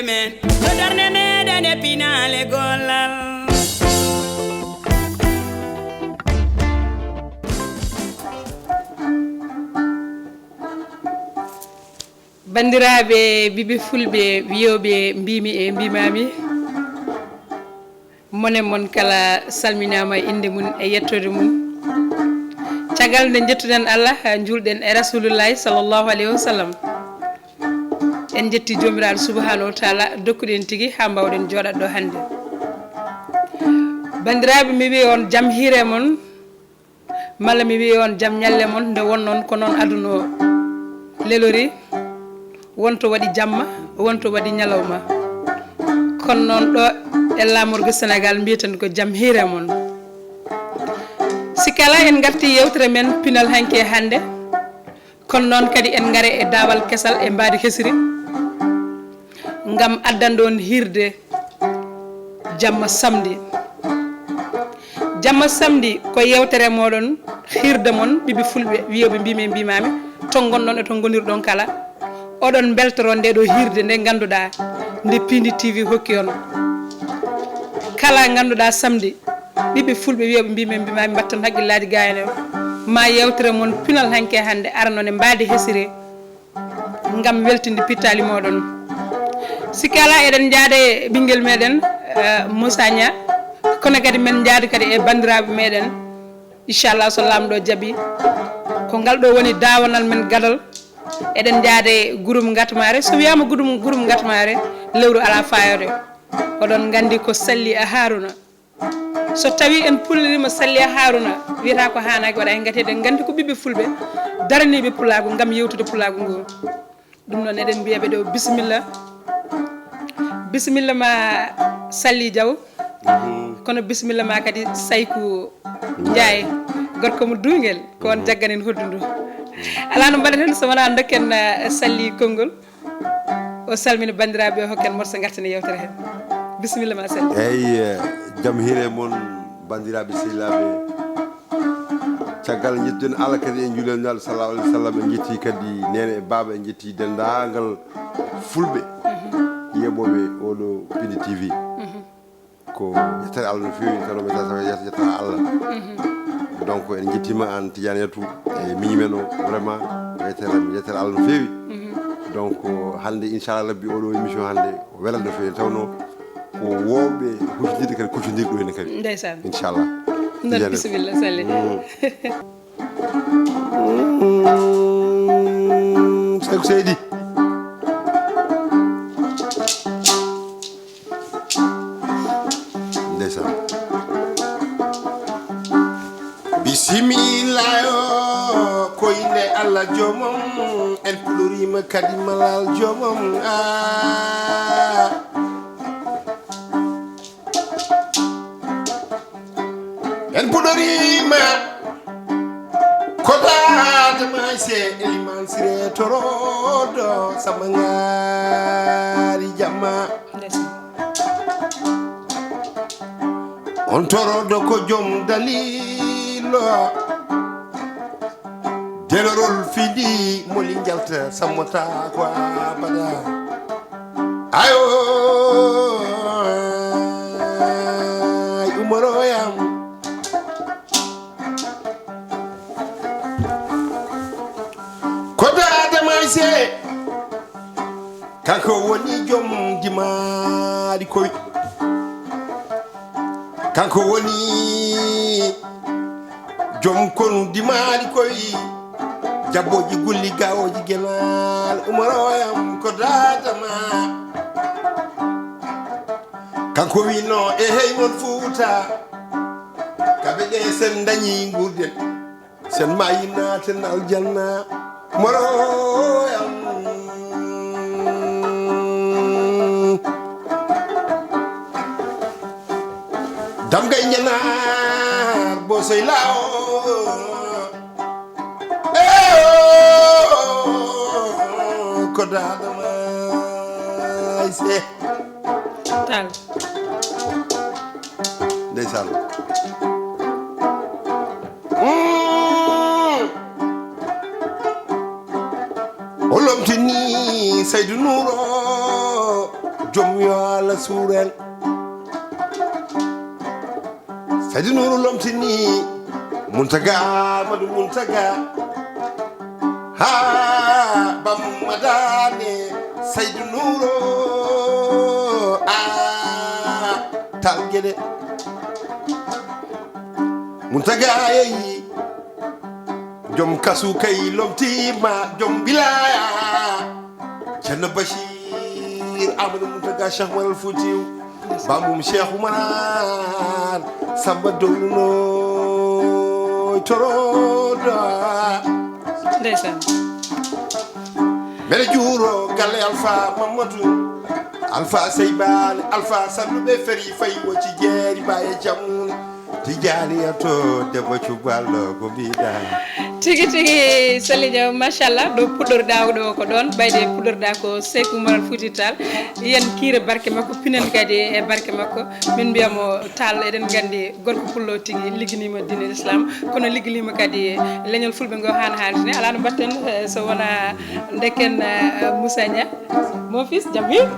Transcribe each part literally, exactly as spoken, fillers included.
Men, no darnde meɗen e pinaale gollal. Banndiraaɓe ɓiɓɓe fulɓe, wiyooɓe mbimi e mbimami, mone mon kala salminaama e innde mum e yettoode mum. Caggal nde njettuɗen Allah, njuulɗen e Rasulullahi sallallahu alayhi wa sallam. En njetti Joomiraaɗo subhanahu wa taala, dokkuɗen tigi haa mbawɗen jooɗat ɗo hannde. Banndiraaɓe, mi wiya on jam hiire mon, malla mi wiya on jam ñalle mon, nde wonnoon ko noon aduna o lelori, wonto waɗi jamma, wonto waɗi ñalawma. Kono noon ɗo e laamorgo Sénégal mbiyeten ko jam hiire mon. Si kala en ngarti yewtere men pinal hanki e hannde, kono noon kadi en ngare e daawal kesal e mbaadi hesiri ngam addan ɗon hiirde jamma samedi. Jamma samedi ko yewtere moɗon, hiirde mon ɓiɓɓe fulɓe wiyooɓe mbimi e mbimami, to ngonɗon e to ngonirɗon kala. Oɗon mbeltoro nde ɗo hiirde nde ngannduɗaa nde Pindi T V hokki on. Kala ngannduɗaa samedi ɓiɓɓe fulɓe wiyooɓe mbimi e mbimami mbatton haqqillaaji gaayane o. Ma yewtere mon pinal hanki e hannde ara noon e mbaadi hesiri ngam weltinde pittaali moɗon. Si kala eɗen njaade ɓinngel meɗen, eh, Moussa Nia, kono kadi men njaadi kadi e banndiraaɓe meɗen. Inchallah so Laamɗo jaɓi, ko ngal ɗo woni daawanal men gadal. Eɗen njaade gurum ngatmaare. So wiyaama gurum, gurum ngatmaare, lewru alaa faayoore. Oɗon nganndi ko Salli a Haaruna. So tawi en pullirima Salli a Haaruna, wiyata ko haanaaki waɗa e ngati eɗen nganndi ko ɓiɓɓe fulɓe daraniiɓe pulaagu ngam yewtude pulaagu ngu. Ɗum noon eɗen mbiya ɓe ɗo bisimilla. Bisimilla ma Salli Diaw. Mhm. Kono bisimilla ma kadi Sayku Ndiaye. Gorko mo duungel, ko on jagganen hoddu ndu. Alaa no mbaɗaten so wonaa dokken, eh, Salli konngol. O salmina banndiraaɓe, o hokken morso ngarten e yewtere he. Bisimilla ma Salli. Eyyi, eh, jam hiire mon banndiraaɓe sehilaaɓe. Caggal njettuɗen Allah kadi en njuulii Nulaaɗo sallallahu alaihi wa sallam, en njetti kadi neene e baaba, en njetti denndaangal fulɓe yeeɓooɓe oɗo Pindi T V. Ko yettere Allah no feewi, kono mi tawata yet-, yettere Allah. Donc en njettiima aan Tidiane Yatou e miñi men o, vraiment ko yettere, yettere Allah no feewi. Donc hannde inchallah rabbi oɗo émission hannde o welat no feewi, tawno ko wooɓe huccindirde kadi kuccindirɗo heen kadi. Ndeysaan. Inchallah. Noon, bisimilla, Salli. Mm. Mm, Seeku Seydi. Ndeysaan. Bisimilla yo, ko innde Allah joomam, en puɗɗoriima kadi malal joomam. Ah. En puɗɗoriima ko daade mayse Eliman Sire Torodo Samba Ngari Jamma. On Torodo ko joom dalilo. Delorol fidi moli jalta sammata ko abada. Ayo, ay umoroyam. Ko dada mayse. Kanko woni joom dimaali koy. Kanko woni joom konu dimaali koy. Jabbooji gulli gawooji gelal umaroyam ko dada ma. Kanko wino e hey non Fuuta. Kabe ɗe sen dañi ngurden. Sen maayi naaten aljanna moroyam. Damgay njenaar bosoy lawo. Eh, oh, ko daada mayse. Tal. Ndeysaan. Mm. O lomtini Saydu Nuuro. Joom yo Allah suur en. Saydi Nuuru lomtini Muntaga Madu Muntaga. Ha bammadane Saydi Nuuru. A tal gede. Muntaga yeyi. Joom kasu kay lomtima joom bilaya. Ceerno Bachir Amadou Mountaga Cheikh Oumar Al Foutiou. Bamum Cheikh Oumar Samba Dowluno Torodo. Ndeysaan. Mbeɗa juuro galle Alpha Mamadou, Alpha Seybal, Alpha Salluɓe Feri Fay Wocci Jeeri Baye Jamun. Tijaniya to debbo cuballo ko mbiɗa. Tigi tigi Sali Diaw, machallah. Ɗo puɗɗorɗa ɗo ko ɗon ɓayde puɗɗorɗa ko Seeku Maral Fuuti Taal. Yen kiire barke makko, pinen kadi e barke makko. Min mbiyamo Taal, eɗen nganndi gorko pullo tigi ligginima diine l'islam, kono ligginima kadi leñol fulɓe ngo han haaltini. Alaa no mbatten eh, so wona ndeken eh, Moussa Nia, mon fils, jam hiiri.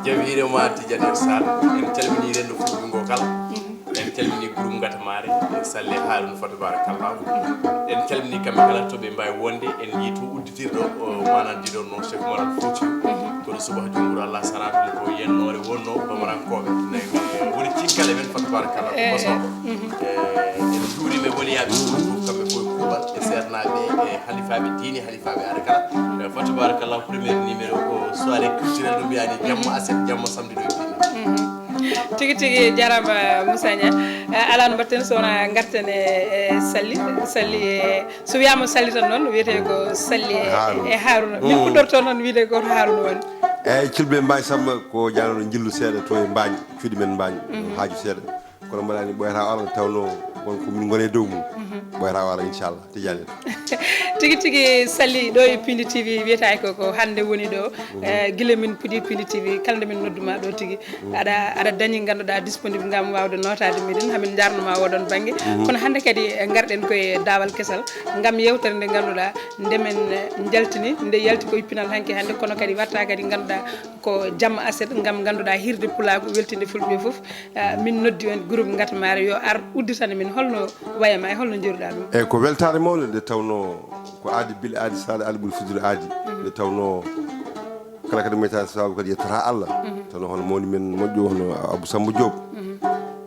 Jam hiire ma Tijani Sar. En calmini rendo fulɓe ngo kala. En calmini groupe Ngatamare e Salle Haruna fa tabarakallah. En calmini kamɓe kala to ɓe mbawi wonde. En yii to udditirɗo o manan diɗon no Cheikh Maral Fouti. Kono subaha jumguru Allah sara ɗum ko yennore wonno bamarankoɓe. Nayi woni cinkale men fa tabarakallah ko boso. En juuriɓe woni yaɓe ɗum kamɓe fof kuuɓal e sernaɓe e halifaɓe diine, halifaɓe aɗa kala. Fa tabarakallah, premier numéro ko soirée culturelle no mbiyani jamma aset jamma samedi ɗo e pini. Tigi tigi jarama Moussa Nia. Alano mbatten so wona garten e e Salli. Salli e so wiyama Salli tan noon wiyete ko Salli e e Haruna. Min puɗɗorto noon wiyde goto Haruna woni. Eyyi, Thilbé Mbaye Samba ko janoɗo jillu seeɗa to e Mbañ, cuuɗi men Mbañ, haaju seeɗa. Kono mbaɗani ɓoyata o ara nde tawno won ko min gone e dow mum. Ɓoyata o ara inchallah, Tijani. Tigi tigi Salli ɗo e Pindi T V wiyata ko ko hande woni ɗo. Eh, gila min puɗi Pindi T V kala nde min nodduma ɗo tigi aɗa aɗa dañi ganduɗa disponible ngam wawde notade miɗen hamin jarnoma oɗon banggue. Kono hande kadi eh, garɗen koye dawal kesal ngam yewtere nde ganduɗa nde men eh, jaltini nde yalti koye pinal hanki hande kono kadi watta kadi ganduɗa ko jamma aset ngam ganduɗa hirde pulagu weltinde fulɓe foof. Eh, min noddi on groupe Ngatamare yo ar udditana min holno wayama e holno jeeruɗa ɗum. Eyyi, ko weltare mawde nde tawno ko aadi bil aadi saade aadi ɓuuri fuddude aadi. Nde tawno kala kadi meta sababu kadi yettata Allah. Tawno hono mawni men moƴƴo hono Abou Samba Diop.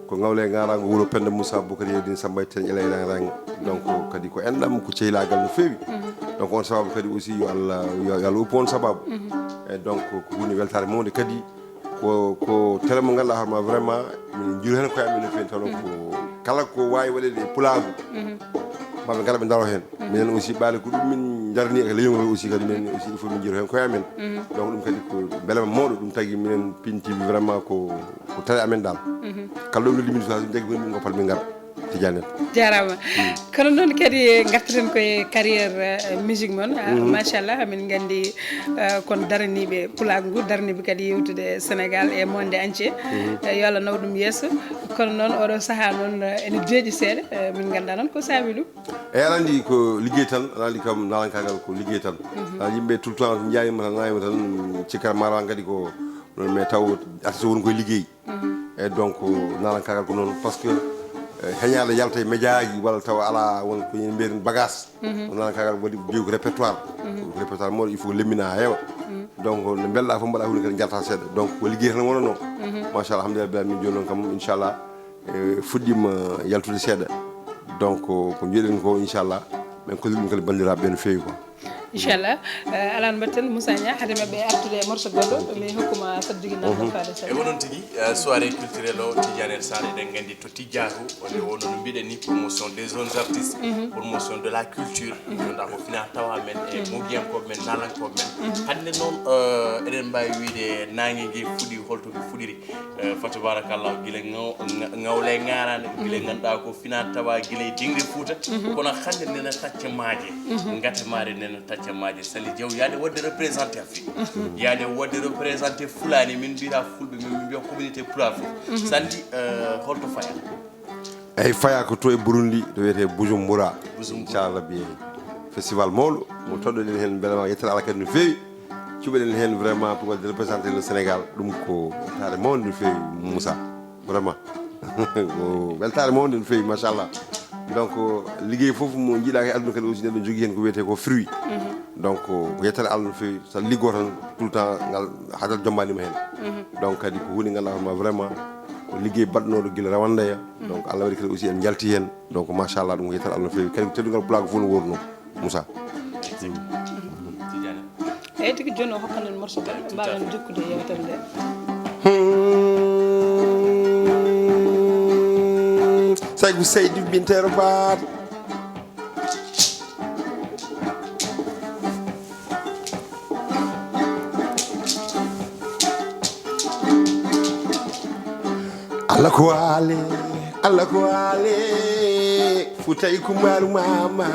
Ko ngawle e ngarago wuro Penda Moussa Boukari Yewdin Samba e Teñƴe Lay Rang Rang. Donc kadi ko enɗam ko cehilagal no feewi. Donc on sababu kadi aussi yo Allah yo Allah uppu on sababu. E donc ko hunde weltare mawde kadi ko ko télé mo ganduɗa hoorema vraiment min juri hen koye amen no feewi tawno ko kala ko wawi waɗede e pulagu. Maɓe gara ɓe daro hen. Minen aussi ɓaali ko ɗum min jarani e leñol aussi kadi minen aussi il faut min jiro hen koye amen. Donc ɗum kadi ko belema mawɗo ɗum tagi minen pintiɓe vraiment ko ko télé amen dal. Kala ɗo noddi min so jaggi min goppal min gara. Tijani en. Jarama. Kono noon kadi gartaten koye carrière eh, musique mon. Ah, machallah hamin gandi eh, kon daraniɓe pulagu ngu daraniɓe kadi yewtude Sénégal e monde entier. Eh, yo Allah naw ɗum yesso. Kono noon oɗo saaha noon eh, ene deeƴi seeɗa eh, min ganda noon ko saabi ɗum. Eyyi, aɗa andi ko ligguey tan, aɗa andi kam nalankagal ko ligguey tan. Aɗa yimɓe tout le temps so jeyima tan nawima tan cikkata mataw kadi ko ɗon mais taw artiste woni koye ligguey. E donc nalankagal ko noon par ce que heñade yalta e média ji walla tawa ala won ko yen mbiyeten bagage. Nalankagal waɗi jeeyi ko répertoire. Répertoire mawɗo il faut lemmina ha heewa. Donc no mbelɗa fof mbaɗa hunde kadi jalta seeɗa donc ko ligguey tan wonano. Machallah alhamdulillah bilamin joni noon kam inchallah. E fuɗɗima yaltude seeɗa. Donc ko mbiyeɗen ko inchallah min kolli ɗum kadi bandiraɓe no feewi quoi. Inchallah. Alano mbatten Moussa Nia hade mabɓe artude e morceau goɗɗo mi hokkuma saɗa jogui nan faade e saɗa. Oɗon tigui soirée culturelle o Tidiane El Sall eɗen gandi to tijjatu wonde wonno no mbiɗen ni promotion des jeunes artistes, promotion de la culture. Jonta ko fina tawa men e mogiyankoɓe men nalankoɓe men hande noon. Eɗen mbawi wiide nangue gue fuɗi holto gue fuɗiri. Eh, fa tabarakallah gila ngaw- nga- ngawle ngarande gila ganduɗa ko fina tawa gila e dingre fouta. Kono hande nena tacca maaje. Ngatamare nena tacca maaje Sali Diaw yaade wadde représenté Afrique. Yaade wadde représenté Fulani min mbiyata fulɓe min mbiya communauté pulaar fof. Sali eh, holto faya? Eyyi, faya ko to e Burundi to wiyete Bujumbura. Bujumbura. Inchallah biye festival mawɗo mo toɗɗoɗen hen beelama yettere Allah kadi no feewi. Cuɓeɗen heen vraiment pour wadde représenté le Sénégal, ɗum ko weltaare mawnde no feewi, Moussa. Vraiment. Ko weltaare mawnde no feewi, machallah. Donc, liggey fof mo jiiɗa e aduna kadi aussi, neɗɗo jogii heen ko wiyetee ko fruit. Donc, ko yettere Allah no feewi, so liggoo tan tout le temps ngal haydara jombaani ma heen. Donc, kadi ko huunde ngal ma vraiment, ko liggey baɗnooɗo gila rawande ya. Donc, Allah waɗi kadi aussi en njalti heen. Donc, machallah, ɗum ko yettere Allah no feewi. Kadi ko teddungal pulaagu fof no wurno, Moussa. Eyyi, tigi, jooni o hokkanen morceau goɗɗo, mbawen jokkude yewtere nde. Saygu Seydi Bintero Baat. Allah ko waale, Allah ko waale. Futay Kumbaru mama.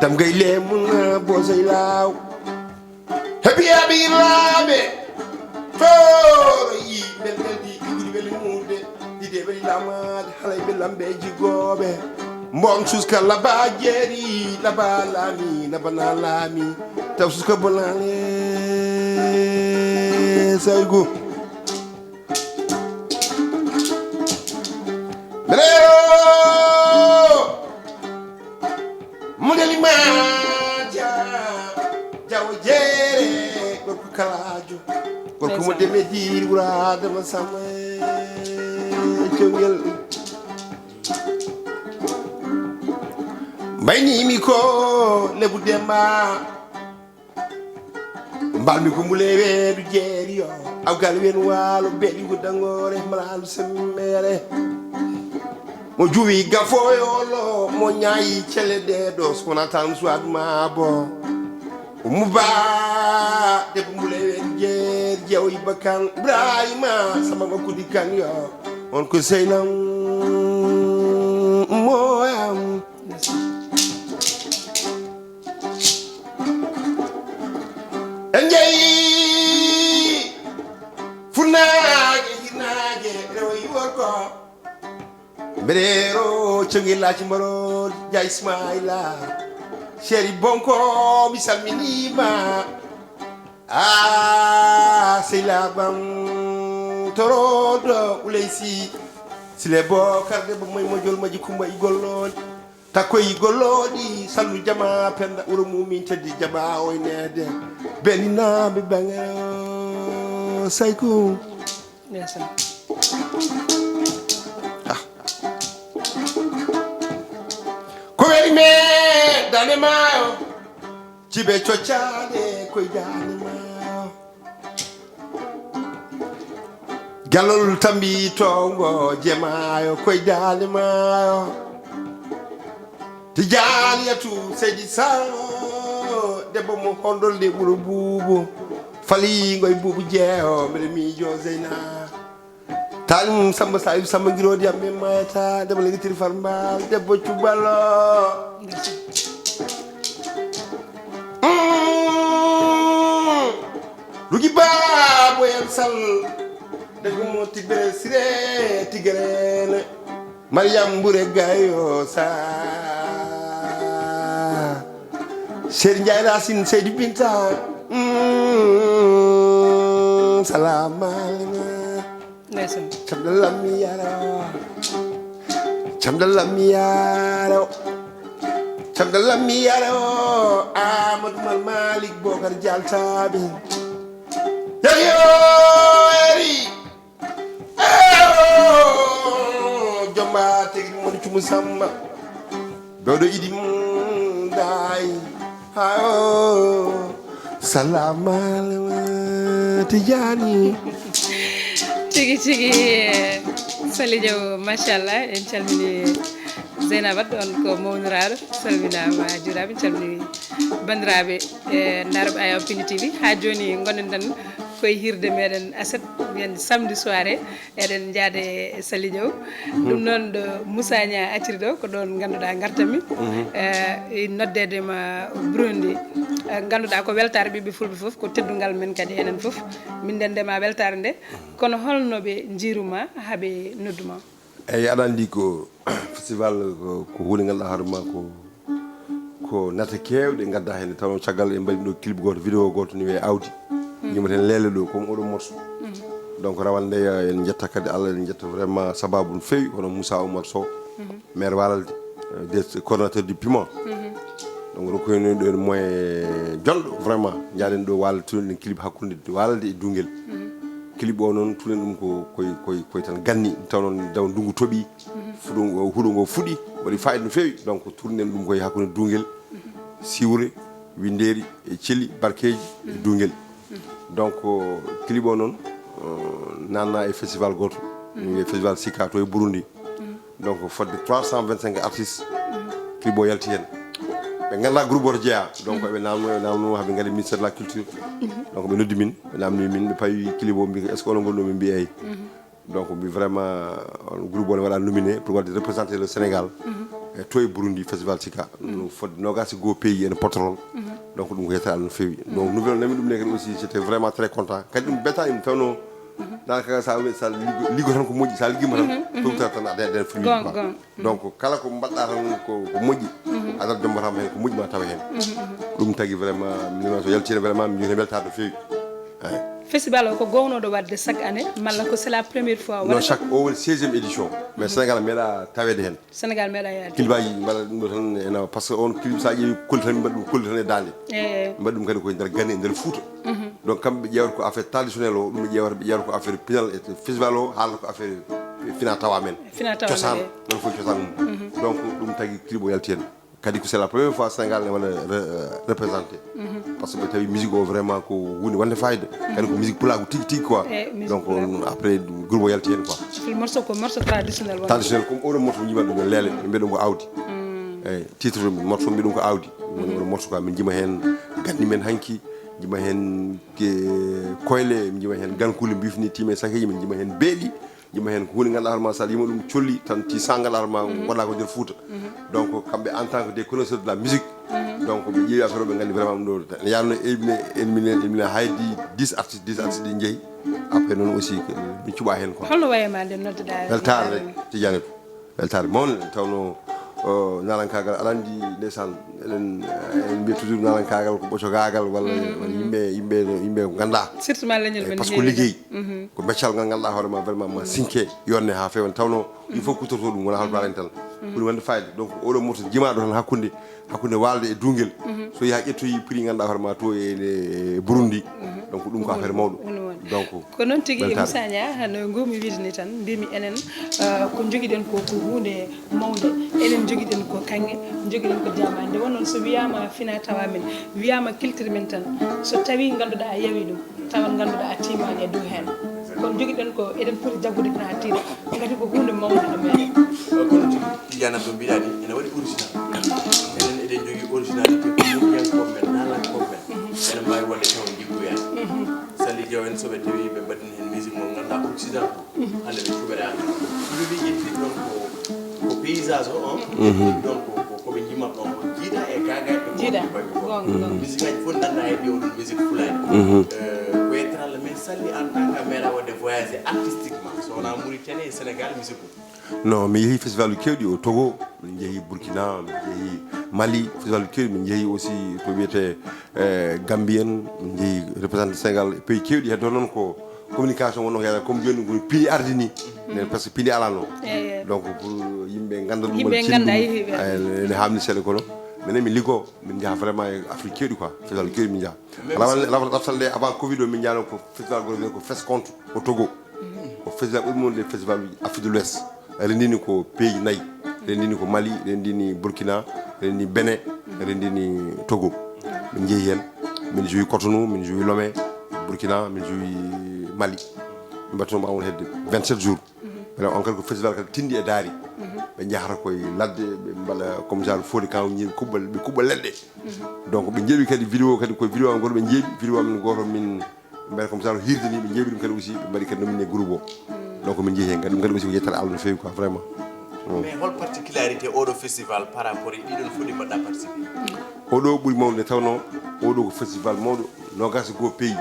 Damgay lemun bosay law. Heɓi aɓi laaɓe. Tooro yi belgal ɗi ɗiɗi weli muude. Ɗiɗi weli lamaade halay ɓe lambe jigooɓe. Mbon suska laba jeeri, laba laami, laba na laami. Taw suska bonale. Saygu. Brero. Mudeli ma ja. Jawo jeere. Gorko kalaajo. Gorko mo deme diiri ɓura adama sama. Congel. Mbaynimi ko lebu demba. Mbalmi ko mbule weedu jeeriyo. Awgal wen waalo beɗi ko dangoore malalu sembere. Mo juwi gafoyolo mo ñaayi cele ɗe ɗo sona tan suwadu ma bo. Muba debbo mbule weedu jeeri jewo ibba kan ibrahima sama makkudi kan yo. On ko seylam moyam. En jeyi funnaage yinaage rewo yiworko. Mbeɗeero congi laaci mbaro ja ismaila. Seri bonko mi salminima. A sehilaaɓam toroɗo uleysi. Sile bokar debbo moy mo jol maji kumba i golloɗi. Takkoy golloɗi sallu jama penda wuro mumin teddi jama oynede. Beninaaɓe bange sayku. Ndeysaan. Ko weli me dane maayo. Cibe coccaade koy dane maayo. Jalol tambi tongo jemaayo koy dane maayo. Tijaaniyatu seydi sawo debbo mo hondolde ɓuro buubu. Fali ngoy buubu jeeho mbeɗa miijo zeyna. Tanim samba sayu samba girodi am ɓe mayata debbo legitiri farmbal debbo cubalo. Rugi babo en sal. Debbo mo tibbere sire tigerene. Mariam mbure gayo sa. Seydi ndiaye racine seydi binta. Salama. Ndeysaan. Camɗal lammiyaro. Camɗal lammiyaro. Camɗal lammiyaro. Amadou mal malik bokar jaltaɓe. Yayo eri. Jomba tigi moni cumu samba. Dawɗo iɗi mum daay. Hayo. Salamu aleykum Tijani. Tigi tigi. Sali Diaw machallah en calmini Zeynabat on ko mawniraaɗo salminaama juuraama en calmini banndiraaɓe e ndaarɓe Ayaw Pindi T V haa jooni ngonɗen tan koye hirde meɗen aset mbiyen samedi soirée. Eɗen njaade e Sali Diaw. Ɗum noon ɗo Moussa Niang acciri ɗo ko ɗoon ngannduɗaa ngartanmi. E noddeede ma Burundi. Ngannduɗaa ko weltaare ɓiɓɓe fulɓe fof ko teddungal men kadi enen fof. Min ndendema weltaare nde. Kono holno ɓe njiiruma haa ɓe nodduma? Eyi aɗa anndi ko festival ko hunde ngal ɗa hoore ma ko ko Ko nate keewɗe ngadda heen, taw caggal en mbaɗi ɗo clip gooto, vidéo gooto ni wiyee Awdi. Yimɓe heen leele ɗo, comme oɗo morceau. Donc, rawande en njetta kadi Allah, en njetta vraiment sababu no feewi, hono Moussa Oumar Sow, maire Walalde, euh, des coordonnateur du piment. Donc, rokkoyno ɗo en moyen jolɗo, vraiment. Njaaɗen ɗo Walalde, tunen clip hakkunde Walalde e Duungel. Clip o noon, tunen ɗum ko koy, koy, koy tan ganni, taw noon daw ndungu toɓi, fuɗo ngo, huɗo ngo fuɗi, waɗi fayida no feewi. Donc, tournen ɗum koye hakkunde Duungel, Siwre, Winnderi, e Celi, Barkeeji, e Duungel. Donc, clip o noon, euh, nanna e festival gooto, e festival Sika to e Burundi. Donc, fodde trois cent vingt-cinq artistes, clip o yalti heen. Ɓe nganndaa groupe o to jeyaa, donc ɓe namno, ɓe namno, haɓe ngari ministère de la culture. Donc, ɓe noddi min, ɓe namni min, ɓe pawi clip o, mbi, "Est-ce que onon ngonɗo?" Min mbi, "Eey." Donc, mbi vraiment, on groupe o ne waɗa nominé pour waɗde représenter le Sénégal e to e Burundi, festival Sika. No fodde nogas e goo pays ene pétrole. Donc, ɗum ko yettere Allah no feewi. Donc, nouvelle o nami ɗum ne kadi aussi, j'étais vraiment très content. Kadi ɗum beltaani, mi tawno, daanaka sa, sa liggo, liggo tan ko moƴƴi, sa liggima tan, towta tan a de, de fruit quoi. Donc, kala ko mbaɗɗa tan ko, ko moƴƴi, a nat jombotama heen, ko moƴƴi ma tawa heen. Ɗum tagi vraiment, mi so yaltiino vraiment, mi jogii weltaade no feewi. Eey. Festival o ko gownooɗo waɗde chaque année, malla ko c'est la première fois? Non, chaque, o woni seizième édition. Mais Sénégal meeɗa taweede heen. Sénégal meeɗa yaade. Clip aji mbaɗa ɗum ɗo tan, ena, parce que on clip, sa ƴeewi kolli tan, mbaɗa ɗum kolli tan e daande. Eey. Mbaɗa ɗum kadi koye nder gane, e nder Fuuta. Donc, kamɓe ƴeewata ko affaire traditionnel o, ɗum ɓe ƴeewata, ɓe ƴeewata ko affaire pinal e festival o, haalata ko affaire fina tawa men. Fina tawa men, cosaan, eey. Ɗon fof cosaan mum. Donc, ɗum tagi clip o yalti heen. Kadi ko c'est la première fois Sénégal ne waɗa re-, représenté. Parce que ɓe tawi musique o vraiment ko huunde wonde fayida. Kadi ko musique pulaagu tigi tigi quoi. Eey, musique pulaagu. Donc, on, après, groupe o yalti heen quoi. Morceau ko morceau traditionnel wonde. Traditionnel, comme oɗo morceau jiiɓa ɗum, leele, ɓe mbiya ɗum ko Awdi. Eey, titre morceau mbiya ɗum ko Awdi. Woni oɗo morceau quoi, min jiima heen ganni men hanki, jiima heen ke-, koyle, min jiima heen gankuuli mbifni tiime sakeji, min jiima heen beeli. Jiima heen ko huunde ngannduɗaa hoore ma, so a yiima ɗum colli tan, ti sa ngannduɗaa hoore ma, ngonɗaa ko nder Fuuta. Donc, kamɓe en tant que des connaisseurs de la musique, donc, ɓe ƴeewi affaire o, ɓe nganndi vraiment ɗum ɗo ene yaanno, elimine, elimine, elimine haydi dix artistes, dix artistes ɗi njehi. Après noon aussi, min cuɓaa heen quoi. Holno wayi ma nden nodduɗaa? Weltaare rek, Tidiane. Weltaare mawnde, tawno, o, naalankaagal, aɗa anndi, ndeysaan, eɗen, eɗen mbiya toujours naalankaagal ko ɓocokaagal, walla, walla yimɓe, yimɓe, yimɓe ko nganndaa. Surtout ma leñol men. Parce que ko liggey. Ko beccal ngal ngannduɗaa hoore ma, vraiment, ma sinke, yonne haa feewa. Tawno, il faut kuttorto ɗum, wona halpulaar en tan. Ɓuri wonde fayda. Donc, oɗo morceau jimaaɗo tan hakkunde, hakkunde Walalde e Duungel. So yaha ƴettoyi prix ngannduɗaa hoore ma to e, e Burundi. Donc, ɗum ko affaire mawɗo. Donc, ko noon tigi, weltaare. Moussa Niang, no nguurmi wiide ni tan, mbimi enen, eh, ko njogiɗen ko, ko huunde mawnde. Enen njogiɗen ko kaŋŋe, njogiɗen ko jamaande. Nde wonnoon so wiyaama fina tawa men, wiyaama culture men tan, so tawi ngannduɗaa a yawi ɗum, tawa ngannduɗaa a tiimaani e dow heen. Kono njogiɗen ko eɗen poti jaggude tan haa tiiɗa. Ngati ko huunde mawnde no meeɗen. Kono tigi, Tidiane, no mbiɗa ni, ene waɗi original. Enen eɗen njogii originalité ko moƴƴankooɓe men, naalankooɓe men. Ene mbaawi waɗde tawa jikkuyaani. Sali Diaw en, so ɓe tawi ɓe mbaɗi heen musique mo ngannduɗaa occident, hannde ɓe cuɓere amen. Ɗum ɓe ƴetti ɗon ko, ko paysage o, on. Ɓe ƴetti ɗon ko, ko, ko ɓe njimat ɗon ko jiida e gaga e ko. Jiida. Musique aji fof nannda e ɗi oɗon musique fulani. Eh, ko yettere Allah, mais Sali en tant que maire waɗde voyagé artistiquement. So wonaa Mauritanie e Sénégal, musique o. Non, mi yehi festival keewɗi o Togo, min njehi Burkina, min njehi Mali, festival keewɗi, min njehi aussi to wiyetee, eh, Gambie en, min njehi représenté Sénégal e pays keewɗi, heddo noon ko communication wonno ko yaada, comme jooni ko piindi ardi ni, nden parce que piindi alano. Eey, eey. Donc pour yimɓe ngannda ɗum. Yimɓe ngannda, eey, ene haamni seeɗa kono. Minen min liggo, min njaha vraiment e Afrique keewɗi quoi, festival keewɗi min njaha. Rawane, rawane ɗoftal nde avant covid o min njahno ko festival goto wiyetee ko Fesconte o Togo. Ko festival ɓuri mawnude festival uji Afrique de l'Ouest. Renndini ko pays nayi. Renndini ko Mali, renndini Burkina, renndini Benin, renndini Togo. Min njehi heen. Min jowi Cotonou, min jowi Lomé, Burkina, min jowi Mali. Min mbaɗi toon ɓaawo hedde vingt-sept jours. Ɓe on kadi ko festival kadi tinndi e daari. Ɓe njahata koye ladde, ɓe mbaɗa comme genre fodde kan ñiiri kuɓɓa, ɓe kuɓɓa leɗɗe. Donc ɓe njeeɓi kadi vidéo kadi, ko vidéo am goto ɓe njeeɓi, vidéo amen goto min mbaɗa comme ça, hirde ni, ɓe njeeɓi ɗum kadi aussi, ɓe mbaɗi kadi nominé groupe o. Donc min njehi heen kadi, ɗum kadi aussi ko yettere Allah no feewi quoi, vraiment. Mm. Mais hol particularité oɗo festival par rapport e ɗiɗon fof ɗi mbaɗɗa participé? Oɗo ɓuri mawnude, tawno oɗo ko festival mawɗo, noogaas e goo pays.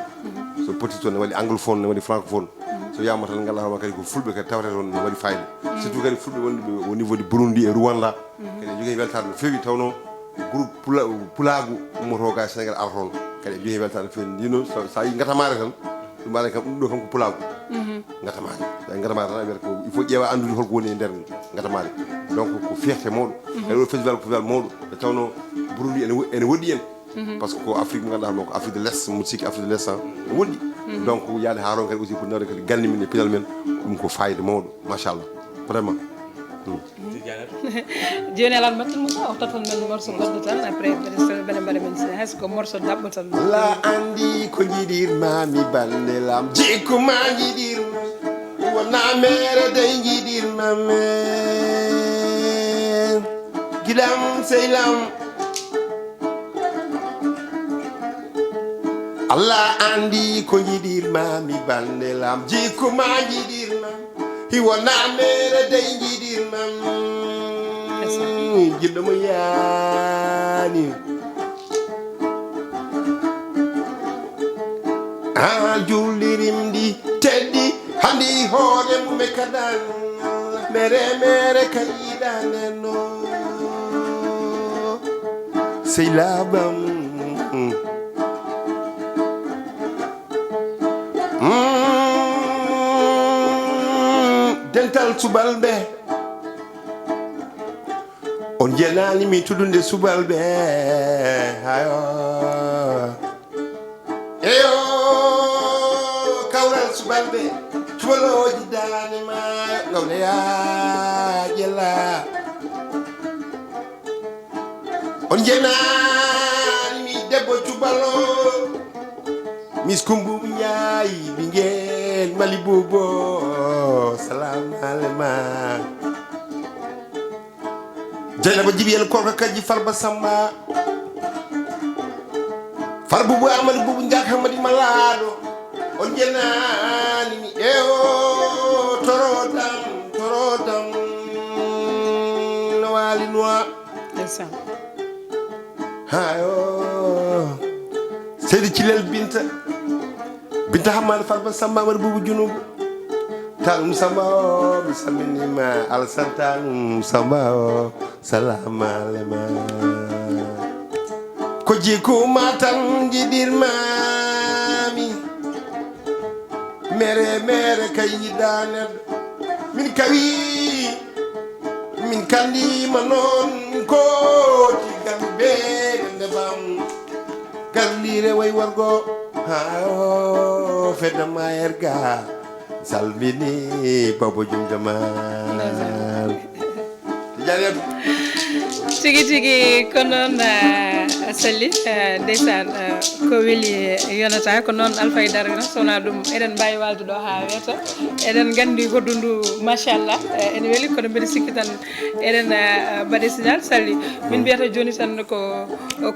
So poti toon ne waɗi anglophone, ne waɗi francophone. So wiyama tan ngannduɗaa hoore ma kadi ko fulɓe kadi tawata toon, ne waɗi fayida. Surtout kadi fulɓe wonɓe au niveau de Burundi e Rwanda. Kadi jogii weltaare no feewi, tawno groupe pula, pulaagu ummoto ga Sénégal ara toon. Kadi e jogi weltaare feewi ndino, so, so a yi ngatamaare tan, ɗum ara kam, ɗum ɗo kam ko pulaagu. Ngatamaare, so a yi ngatamaare tan a wiyata ko il faut ƴeewa anndude holko woni e nder ngatamaare. Donc ko fierté mawɗo. Kadi o festival ko festival mawɗo, nde tawno Burundi ene wo- ene woɗɗi en. Parce que ko Afrique mo ganduɗa mo ko Afrique de l'Est, mo sikki Afrique de l'Est, hein, ne woɗɗi. Donc yaade ha ron kadi aussi pour nawde kadi gandi men e pinal men, ɗum ko fayida mawɗo, machallah, vraiment. Joni alan mbatten mo o taton men morceau goɗɗo tan, après peut-être bene mbaɗa men sina hay so ko morceau daɓɓo tan. La andi ko jiɗirma mi bande lam jikku ma jiɗirma, wona mere dey jiɗirma men giɗam sey lam. Allah andi ko jiɗirma mi bande lam jikku ma jiɗirma. Hiwona mere dey jiɗirma jiɗɗo mo yaani. A julɗirimɗi teɗɗi handi hoore mum e kadan mere mere ka yiɗanenno. Sey labam. Dental subalɓe on jenani mi tudunde subalɓe. Hayo eyo kawral subalɓe. Cubalooji dane ma gawle ya jella. On jenani mi debbo cubalo. Miskumbu ñaayi ɓingel mali bubo. Salam alema. Jeynaba jiɓiyel korka kaji farba samba. Farbubu amadu bubu jak hamadi malaɗo. On jenani mi ewo torotam torotam. No wali noa. Ndeysaan. Hayo seydi cilel binta. Binta hammani farba samba amadu bubu junubu. Tanum samba o mi salminima alsan tanum samba o. Salamalema. Ko jikuma tan jiɗirmami. Mere mere kay yiɗa neɗɗo. Min kawi min kandima noon min kooti gambe nde bam. Garlire way wargo ha o fedda ma erga. Salmini bobo jum jaman. Tijanetu. Tigi tigi ko noon. Salli ndeysaan. Ko weli yonata ko noon alfayda wino sowna ɗum eɗen mbawi walde ɗo ha weeta. Eɗen gandi hoddu ndu machallah. Ene weli kono mbiɗa sikki tan eɗen mbaɗe signal salli. Min mbiyata joni tan ko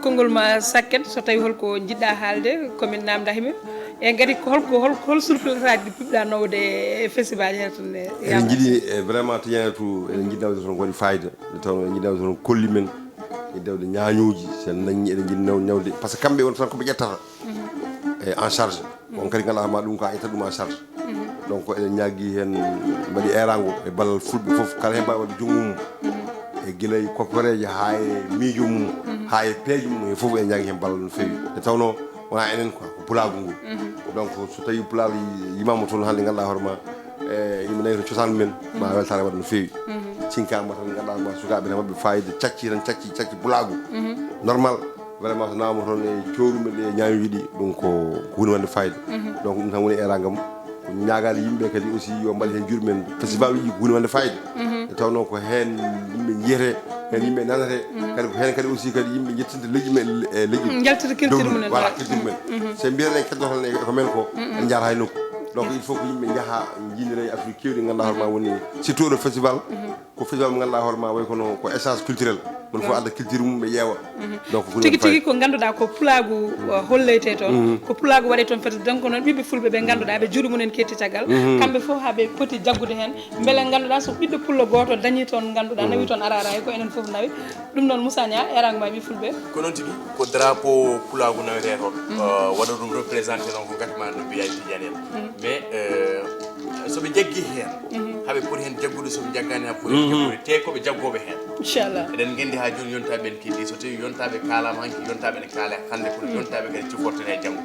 konngol ma sakket so tawi holko jiɗɗa haalde komin namda himi. E kadi ko holko hol hol surprise aji ɗi puɗɗa nawde e festival he tan e eɗen jiɗi. E vraiment to ñaanatu eɗen jiɗi nawde toon ko waɗi fayida. Nde tawno eɗen jiɗi nawde toon kolli men e dewde ñaañooji sen nañi eɗen jiɗi nawde par ce que kamɓe won tan koɓe ƴettata e en charge. On kadi ngala ma ɗum ko a ƴetta ɗum en charge. Donc eɗen ñaagi heen mbaɗi eeraango e ballal fulɓe fof kala heen mbaawi waɗde junngo mum e gila e kopporeeje haa e miijo mum haa e peeje mum e fof eɗen ñaagi heen ballal no feewi. Nde tawnoo wonaa enen quoi ko pulaagu ngu. Donc so tawii pulaar yimaama toon hannde ngannduɗaa hoore ma e yimɓe nayi to cosaan men ma weltaare waɗa no feewi. Cinkaama tan ngannduɗaa ma sukaaɓe tan waɗɓe faayida cacci tan cacci cacci pulaagu normal. Vraiment so nawama toon e cowrumen ɗe ñaami wiɗi ɗum ko ko woni wonde fayida. Donc ɗum tan woni erangam ko ñaagaade yimɓe kadi aussi yo mbaɗ heen juuɗe men festival uji ko woni wonde fayida. E tawno ko heen yimɓe jiyete heen yimɓe nanete. Kadi ko heen kadi aussi kadi yimɓe jettinta leƴƴi men e leƴƴi jaltata culture mumen voilà culture men. So mbiyata en keddoto tan e ko men ko en jaata hay nokku. Donc il faut ko yimɓe njaha jiidira e affaire kewɗi ganduɗa hoorema woni surtout oɗo festival. Ko festival mo ganduɗa hoorema way kono ko échange culturel. Mon fof adda culture mum ɓe ƴeewa. Donc ko tigi tigi ko ganduɗa ko pulagu holleyte toon ko pulagu waɗe toon fete donc noon ɓiɓɓe fulɓe ɓe ganduɗa ɓe juuɗe mumen ketti caggal. Kamɓe fof haɓe poti jaggude hen. Beele ganduɗa so ɓiɗɗo pullo goto dañi toon ganduɗa nawi toon arara e ko enen fof nawi. Ɗum noon Moussa Niang erang ma ɓi fulɓe. Ko noon tigi. Ko drapeau pulagu nawete toon. Waɗa ɗum représenté noon ko gati ma no mbiya tidiane en mais So ɓe jaggii heen, haɓe poti heen jaggude, so ɓe jaggaani, haɓe poti heen jaggude. Te ko ɓe jaggooɓe heen. Inchallah. Eɗen nganndi haa jooni yontaaɓe en keddii. So tawii yontaaɓe kaalaama hanki, yontaaɓe ne kaala hannde, kono yontaaɓe kadi cufortene e janngo.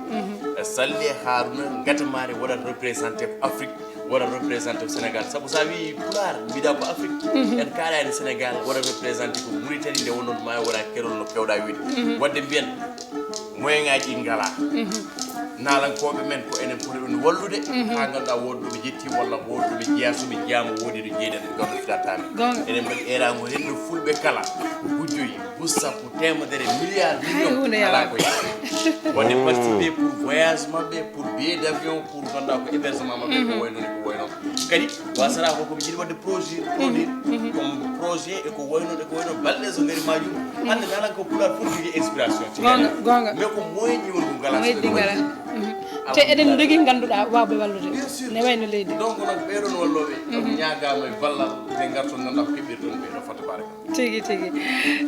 E Salli e Haruna, Ngatamaare waɗat représenté ko Afrique, waɗat représenté ko Sénégal. Sabu so a wii Pulaar, mbiɗa ko Afrique. En kaalaani Sénégal, waɗat représenté ko Mauritanie, nde wonnoo maayo wona kerol no keewɗaa wiide. Waɗde mbiyen, moyen ŋaaji ɗi ngalaa. Naalankooɓe men ko enen poti ɗum wallude, haa ngannduɗaa wooda ɗo ɓe jetti walla wooda ɗo ɓe jeyaa, so ɓe jeyaama woodi ɗo jeyɗen, ɗum ɗo fiɗataa men. Goonga. Eɗen mbaɗi eeraango renndo fulɓe kala, gujjoyi, bus sappo, teemedere, milliard, million, alaa ko yaha. Waɗde participé pour voyage maɓɓe, pour billet d'avion, pour ngannduɗaa ko hébergement maɓɓe, ko wayi noon, ko wayi noon. Kadi, wasata ko ko ɓe njiɗi waɗde projet, produit, comme projet e ko wayi noon, e ko wayi noon, balɗe so ngari majjum. Hannde naalankoo Pulaar fof jogii inspiration. Goonga, goonga. Mais ko moyen ji woni ko ngalaa. Moyen ji ngalaa. Te eɗen njogii ngannduɗaa waawɓe wallude. Bien sûr. Ne wayno leydi. Donc, noon ɓeeɗoon wallooɓe, on ñaagaama e ballal, ɓe ngarton ngannduɗaa ko keɓirton ɓeeɗo fota baraka. Tigi, tigi.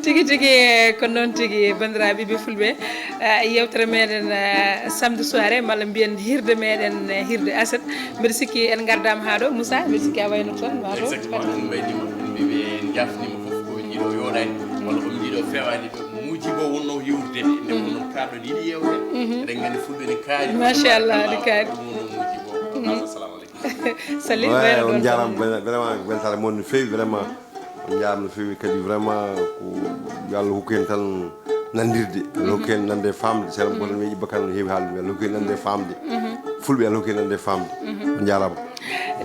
Tigi, tigi, eh, ko noon tigi, banndiraaɓe ɓiɓɓe fulɓe. Eh, yewtere meɗen, eh, samedi soirée, malla mbiyen hirde meɗen, eh, hirde aset. Mbiɗa sikki en ngardaama haa ɗo. Moussa, mbiɗa sikki a wayno toon, ma ɗo. Exactement, en mbayniima, en mbi-, en njaafniima fof ko jiiɗo yooɗaani, walla ko jiiɗo feewaani, ɓe muuji bo wonno yiwrude, nde wonno kaaɗo yiɗi yewte. Eɗen nganndi fulɓe ne kaari. Machallah, ne kaari. Ɗum wonno muuji bo. Assalamu aleykum. Salli, ouais, wayno on ɗon njaaraama, vraiment, weltaare mon no feewi, vraiment. On njaaraama no feewi kadi, vraiment, ko yo Allah hokku en tan nanndirde, Allah hokku en nande e faamde. Seeɗa mboɗon mi Ibba Kane no heewi haalde, Allah hokku en nande e faamde. Fulɓe, Allah hokku en nande e faamde. On njaaraama.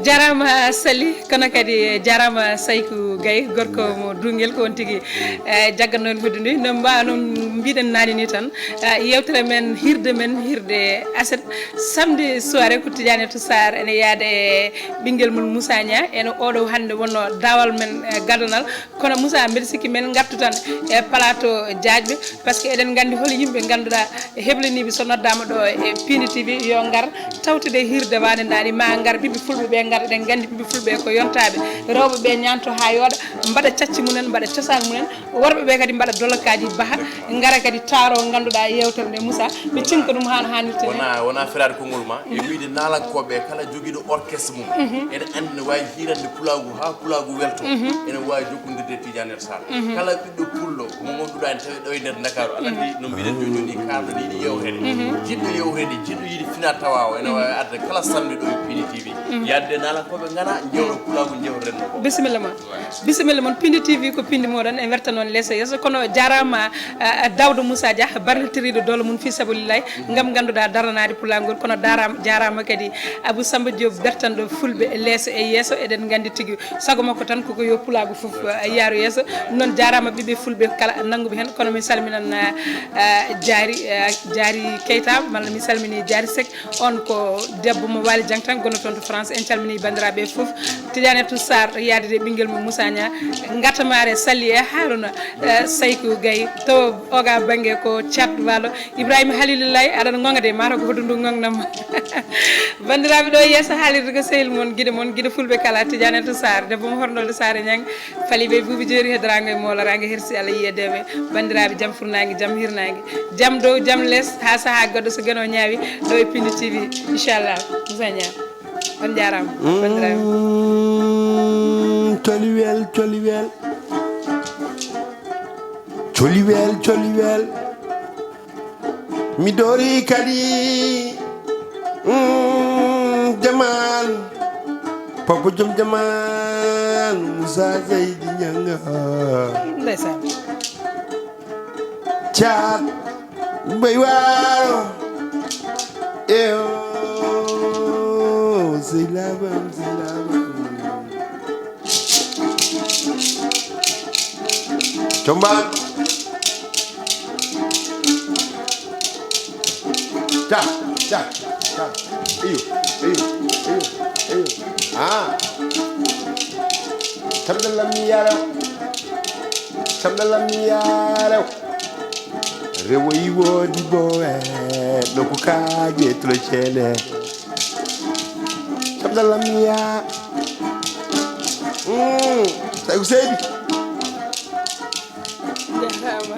Jaaraama Sali, kono kadi jaaraama Sayku Gaye, gorko mo Duungel, ko on tigi, eh, jagganno en hoddu ndi. No mba-, no mbiɗen naane ni tan, eh, yewtere men, hirde men, hirde aset, samedi soirée ko Tidiane to Sarr ene yaade ɓinngel mum Moussa Niang, ene oɗo hannde wonno dawal men, eh, gadanal. Kono Moussa, mbeɗa sikki men ngartu tan e plateau jaajɓe, parce que eɗen nganndi hol yimɓe ngannduɗaa heblaniiɓe so noddaama ɗo e Pindi T V yo ngar tawtude hirde waane ndaani, ma ngar ɓiɓɓe fulɓe ɓe ngar, eɗen nganndi ɓiɓɓe fulɓe ko yontaaɓe, rewɓe ɓe ñaanto haa yooɗa, mbaɗa cacci mumen, mbaɗa cosaan mumen, worɓe ɓe kadi mbaɗa dolokaaji baha, ngara kadi taaro ngannduɗaa yewtere nde Moussa, ɓe cinka ɗum haan haanirta ni. Wona, wona feraade konngol ma, e wiyde naalankooɓe kala jogiiɗo orchestre mum, ene anndi ne waawi hiirande pulaagu haa pulaagu welto, ene waawi jokkondirde e Tidiane Sarr. Kala ɓiɗɗo pullo mo ngannduɗaa ene tawi ɗo e nder Ndakaaru, aɗa anndi no mbiɗen jooni jooni, kaalɗo yiɗi yewtere. Jiɗɗo yewtere, jiɗɗo yiɗi fina tawa o, ene waawi arde kala samedi ɗo e Pindi T V. Yaade naalankooɓe ngana, njewro pulaagu njewren no ko. Bisimilla ma. Bisimilla mon, Pindi T V ko pindi moɗon, e werta noon leeso yeeso. Kono jaaraama, ah, Daouda Moussa Dia, barnitiriiɗo doole mum fii sabilillahi, ngam ngannduɗaa daranaade pulaagu ngol. Kono daaraama, jaaraama kadi Abou Samba Diop, bertanɗo fulɓe leeso e yeeso. Eɗen nganndi tigi sago makko tan koko yo pulaagu fof, eh, yaaru yeeso. Noon jaaraama ɓiɓɓe fulɓe kala nannguɓe heen. Kono mi salminan, eh, eh, Jaari, eh, Jaari Keita, malla mi salmini Jaari Seck. On ko debbo mo Waali Jang tan, gonno toon to France. En calmini banndiraaɓe fof. Tidiane Toussar yaade de ɓinngel mum Moussa Niang. Ngatamaare Sali e Haruna, eh, Sayku Gaye. To oga bannge ko Thiat Walo. Ibrahima Halilullahi, aɗa ngonga de, mataw ko hoɗum ndu ngongnam. Banndiraaɓe, ɗo yeeso haalirde ko sehil mon, giɗo mon, giɗo fulɓe kala, Tidiane Anta Sarr, debbo mo hornolde Saare Ñang, fali ɓe buubi jeeri he daraango e mooloraango, hersi Allah yiyedeeɓe. Banndiraaɓe, jam furnaange, jam hirnaange, jam dow, jam les, haa sahaa goɗɗo so geno ñaawi, ɗo e Pindi T V, inchallah. Moussa Niang, on njaaraama, banndiraaɓe. Mm, coliwel, coliwel. Coliwel, coliwel. Mi dori kadi, mm, Jamal, Papa Jom Jamal, Moussa Seydi Ñanga. Ndeysaan. Caat, Mbay Waalo. Eyo, sey labam, sey labam. Combaan. Ta, ta, ta. Iyo, iyo, iyo, iyo. Ah. Tamdallam mi yaraw. Tamdallam mi yaraw. Rewo iwodi bowe. Ɗo ko kaage tlo cele. Abdallah Miya. Mm, tawi ko seydi. Jaaraama.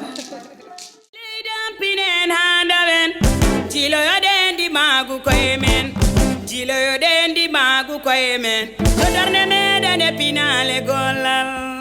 Leydi am pinen haa ndawen. Jiloyoɗen ndimaagu koye men. Jiloyoɗen ndimaagu koye men. Yo darnde meɗen e pinaale gollal.